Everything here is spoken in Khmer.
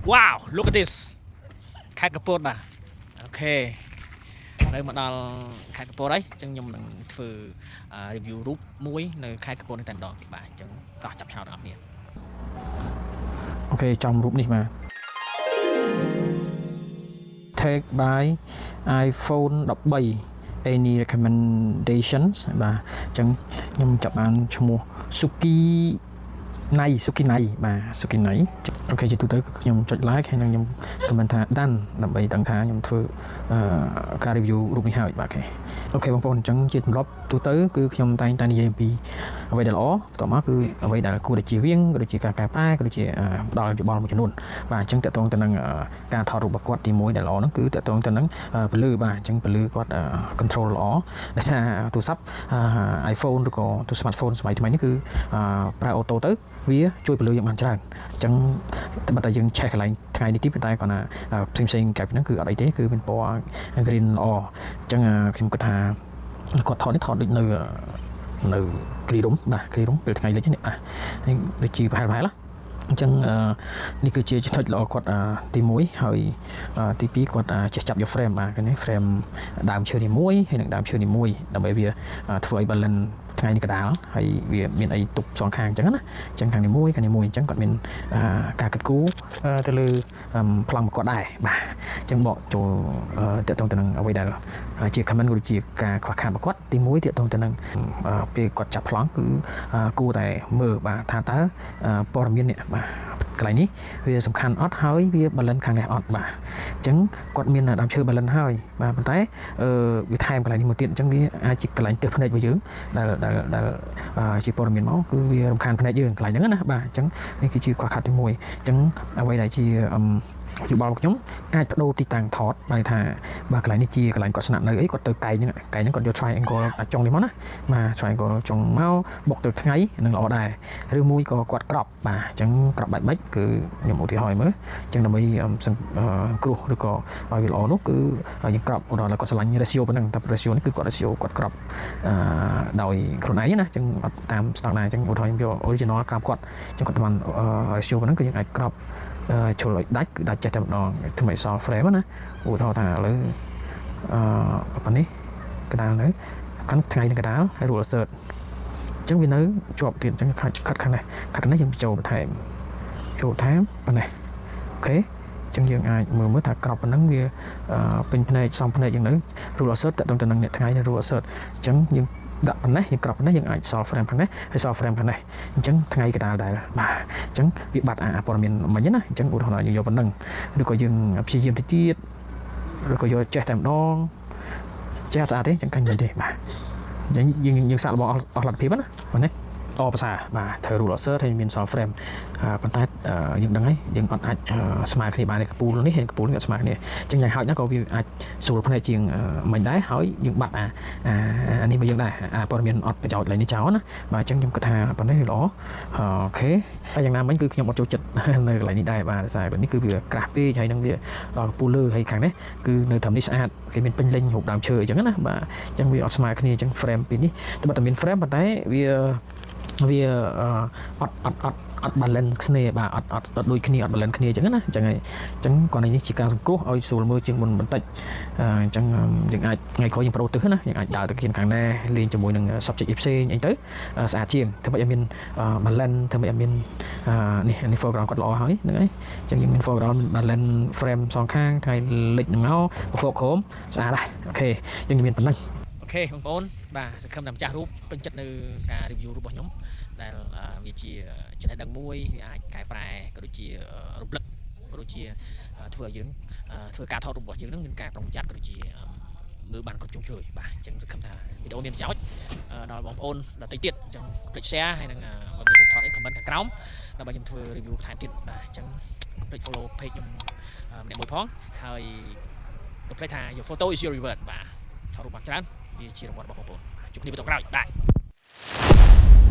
Wow, look at this. ខេត្តកំពតបាទ OK នៅមកដល់ខេត្តកំពតហើយអញ្ចឹងខ្ញុំនឹងធ្វើ review រូបមួយនៅខេត្តកំពតនេះតែម្ដងបាទអញ្ចឹងតោះចាប់ឆ្នោតទាំងអស់គ្នា OK ចំរូបនេះបាទ Take by iPhone 13, any recommendations? បាទអញ្ចឹងខ្ញុំចាប់បានឈ្មោះ Suki ណៃសុគីណៃបាទសុគីណៃ OK ជាទូទៅគឺខ្ញុំចុច like ហើយនឹងខ្ញុំ comment ថា done ដើម្បីដឹងថាខ្ញុំធ្វើអឺការ review រូបនេះហើយបាទ OK OK បងប្អូនអញ្ចឹងជាទម្លាប់ទូទៅគឺខ្ញុំតែងតែនិយាយអំពីអ្វីដែលល្អបន្ទាប់មកគឺអ្វីដែលគួរតែជៀសវាងក៏ដូចជាការកែប្រែក៏ដូចជាផ្ដល់យោបល់មួយចំនួនបាទអញ្ចឹងទាក់ទងទៅនឹងការថតរូបរបស់គាត់ទី1ដែលល្អហ្នឹងគឺទាក់ទងទៅនឹងពន្លឺបាទអញ្ចឹងពន្លឺគាត់ control ល្អដោយសារទូរស័ព្ទ iPhone ឬក៏ទូ smartphone សម័យថ្មីនេះគឺប្រើ auto ទៅវាជួយពន្លឺយើងបានច្រើនអញ្ចឹងតែបើតែយើងឆេះកន្លែងថ្ងៃនេះទីប៉ុន្តែគាត់ណាផ្សេងផ្សេងក្រៅពីហ្នឹងគឺអត់អីទេគឺមានពណ៌ green ល្អអញ្ចឹងខ្ញុំគិតថាគាត់ថតនេះថតដូចនៅនៅគ្រីរុំបាទគ្រីរុំពេលថ្ងៃលិចនេះបាទនេះដូចជាប្រហែលប្រហែលណាអញ្ចឹងនេះគឺជាចំណុចល្អគាត់ទី1ហើយទី2គាត់ចេះចាប់យក frame បាទនេះ frame ដើមឈើនេះមួយហើយនិងដើមឈើនេះមួយដើម្បីវាធ្វើឲ្យ balance ថ្ងៃនេះកដាលហើយវាមានអីទុកសងខាងអញ្ចឹងណាអញ្ចឹងខាងនេះមួយខាងនេះមួយអញ្ចឹងគាត់មានការគិតគូរទៅលើប្លង់របស់គាត់ដែរបាទអញ្ចឹងបកចូលទាក់ទងទៅនឹងអ្វីដែលជា comment ក៏ដូចជាការខ្វះខាតរបស់គាត់ទី1ទាក់ទងទៅនឹងពេលគាត់ចាប់ប្លង់គឺគួរតែមើលបាទថាតើព័ត៌មាននេះបាទកន្លែងនេះវាសំខាន់អត់ហើយវា balance ខាងនេះអត់បាទអញ្ចឹងគាត់មានដើមឈើ balance ហើយបាទប៉ុន្តែអឺវាថែមកន្លែងនេះមួយទៀតអញ្ចឹងវាអាចជាកន្លែងទើសភ្នែករបស់យើងដែលដែលដែលជាព័ត៌មានមកគឺវារំខានភ្នែកយើងកន្លែងហ្នឹងណាបាទអញ្ចឹងនេះគឺជាខ្វះខាតទី1អញ្ចឹងអ្វីដែលជាអឺយោបល់របស់ខ្ញុំអាចបដូរទីតាំងថតបានន័យថាបាទកន្លែងនេះជាកន្លែងគាត់ស្នាក់នៅអីគាត់ទៅកែងហ្នឹងកែងហ្នឹងគាត់យក triangle អាចុងនេះមកណាបាទ triangle ចុងមកបុកទៅថ្ងៃនឹងល្អដែរឬមួយក៏គាត់ crop បាទអញ្ចឹង crop បែបម៉េចគឺខ្ញុំឧទាហរណ៍ឲ្យមើលអញ្ចឹងដើម្បីគ្រោះឬក៏ឲ្យវាល្អនោះគឺយើង crop ឧទាហរណ៍គាត់ស្រឡាញ់ ratio ប៉ុណ្ណឹងតែ ratio នេះគឺគាត់ ratio គាត់ crop អឺដោយខ្លួនឯងណាអញ្ចឹងអត់តាមស្តង់ដារអញ្ចឹងឧទាហរណ៍ខ្ញុំយក original crop គាត់អញ្ចឹងគាត់បាន ratio ប៉ុណ្ណឹងគឺយើងអាច crop ជ្រុលឲ្យដាច់គឺដាច់ចេះតែម្ដងធ្វើឲ្យសល់ frame ណាឧទាហរណ៍ថាឥឡូវអឺប៉ុណ្នេះកដាលនៅកាន់ថ្ងៃនឹងកដាលហើយ rule assert អញ្ចឹងវានៅជាប់ទៀតអញ្ចឹងខាត់ខាត់ខាងនេះខាត់ខាងនេះយើងបញ្ចូលបន្ថែមចូលបន្ថែមប៉ុណ្ណេះ OK អញ្ចឹងយើងអាចមើលមើលថា crop ប៉ុណ្ណឹងវាពេញភ្នែកសំភ្នែកយើងនៅ rule assert តទៅនឹងអ្នកថ្ងៃនៅ rule assert អញ្ចឹងយើងដាក់ប៉ុណ្ណេះយើង crop ប៉ុណ្ណេះយើងអាចសល់ frame ខាងនេះហើយសល់ frame ខាងនេះអញ្ចឹងថ្ងៃកដាលដែរបាទអញ្ចឹងវាបាត់អាព័ត៌មានមិញណាអញ្ចឹងឧទាហរណ៍យើងយកប៉ុណ្ណឹងឬក៏យើងព្យាយាមទៅទៀតឬក៏យកចេះតែម្ដងចេះអត់ស្អាតទេអញ្ចឹងកាញ់មិនទេបាទអញ្ចឹងយើងយើងសាកល្បងអស់អស់លទ្ធភាពណាប៉ុណ្ណេះអប្រសើរបាទធ្វើ rule assert ហើយមានសល់ frame ប៉ុន្តែយើងដឹងហើយយើងអត់អាចស្មើគ្នាបានទេកពូលនេះហើយកពូលនេះអត់ស្មើគ្នាអញ្ចឹងយ៉ាងហោចណាស់ក៏វាអាចស្រួលភ្នែកជាងមិញដែរហើយយើងបាត់អាអានេះមកយើងដែរអាព័ត៌មានអត់ប្រយោជន៍ឡើយនេះចោលណាបាទអញ្ចឹងខ្ញុំគិតថាប៉ុណ្ណេះវាល្អ OK ហើយយ៉ាងណាមិញគឺខ្ញុំអត់ចូលចិត្តនៅកន្លែងនេះដែរបាទដោយសារកន្លែងនេះគឺវាក្រាស់ពេកហើយនឹងវាដល់កពូលលើហើយខាងនេះគឺនៅត្រឹមនេះស្អាតគេមានពេញលេញរូបដើមឈើអញ្ចឹងណាបាទអញ្ចឹងវាអត់ស្មើគ្នាអញ្ចឹង frame ពីនេះតែបើតែមាន frame ប៉ុន្តែវាវាអត់អត់អត់អត់ balance គ្នាបាទអត់អត់អត់ដូចគ្នាអត់ balance គ្នាអញ្ចឹងណាអញ្ចឹងហើយអញ្ចឹងគាត់នេះជាការសង្គ្រោះឲ្យស្រួលមើលជាងមុនបន្តិចអញ្ចឹងយើងអាចថ្ងៃក្រោយយើងប្ដូរទិសណាយើងអាចដើរទៅគៀនខាងនេះលេងជាមួយនឹង subject ផ្សេងអីទៅស្អាតជាងធ្វើម៉េចឲ្យមាន balance ធ្វើម៉េចឲ្យមាននេះនេះ foreground គាត់ល្អហើយហ្នឹងហើយអញ្ចឹងយើងមាន foreground balance frame សងខាងថ្ងៃលិចនឹងមកពពកក្រោមស្អាតដែរ OK យើងមានប៉ុណ្ណឹង OK បងប្អូនបាទសង្ឃឹមថាម្ចាស់រូបពេញចិត្តនៅការ review របស់ខ្ញុំដែលវាជាចំណេះដឹងមួយវាអាចកែប្រែក៏ដូចជារំលឹកក៏ដូចជាធ្វើឲ្យយើងធ្វើការថតរូបរបស់យើងនឹងមានការប្រុងប្រយ័ត្នក៏ដូចជាមើលបានគ្រប់ជ្រុងជ្រោយបាទអញ្ចឹងសង្ឃឹមថាវីដេអូមានប្រយោជន៍ដល់បងប្អូនដទៃទៀតអញ្ចឹងកុំភ្លេច share ហើយនឹងបើមានរូបថតអី comment ខាងក្រោមដើម្បីខ្ញុំធ្វើ review បន្ថែមទៀតបាទអញ្ចឹងកុំភ្លេច follow page ខ្ញុំម្នាក់មួយផងហើយកុំភ្លេចថា your photo is your reward បាទថតរូបបានច្រើនវាជារង្វាន់របស់បងប្អូនជួបគ្នាវីដេអូក្រោយបាទ។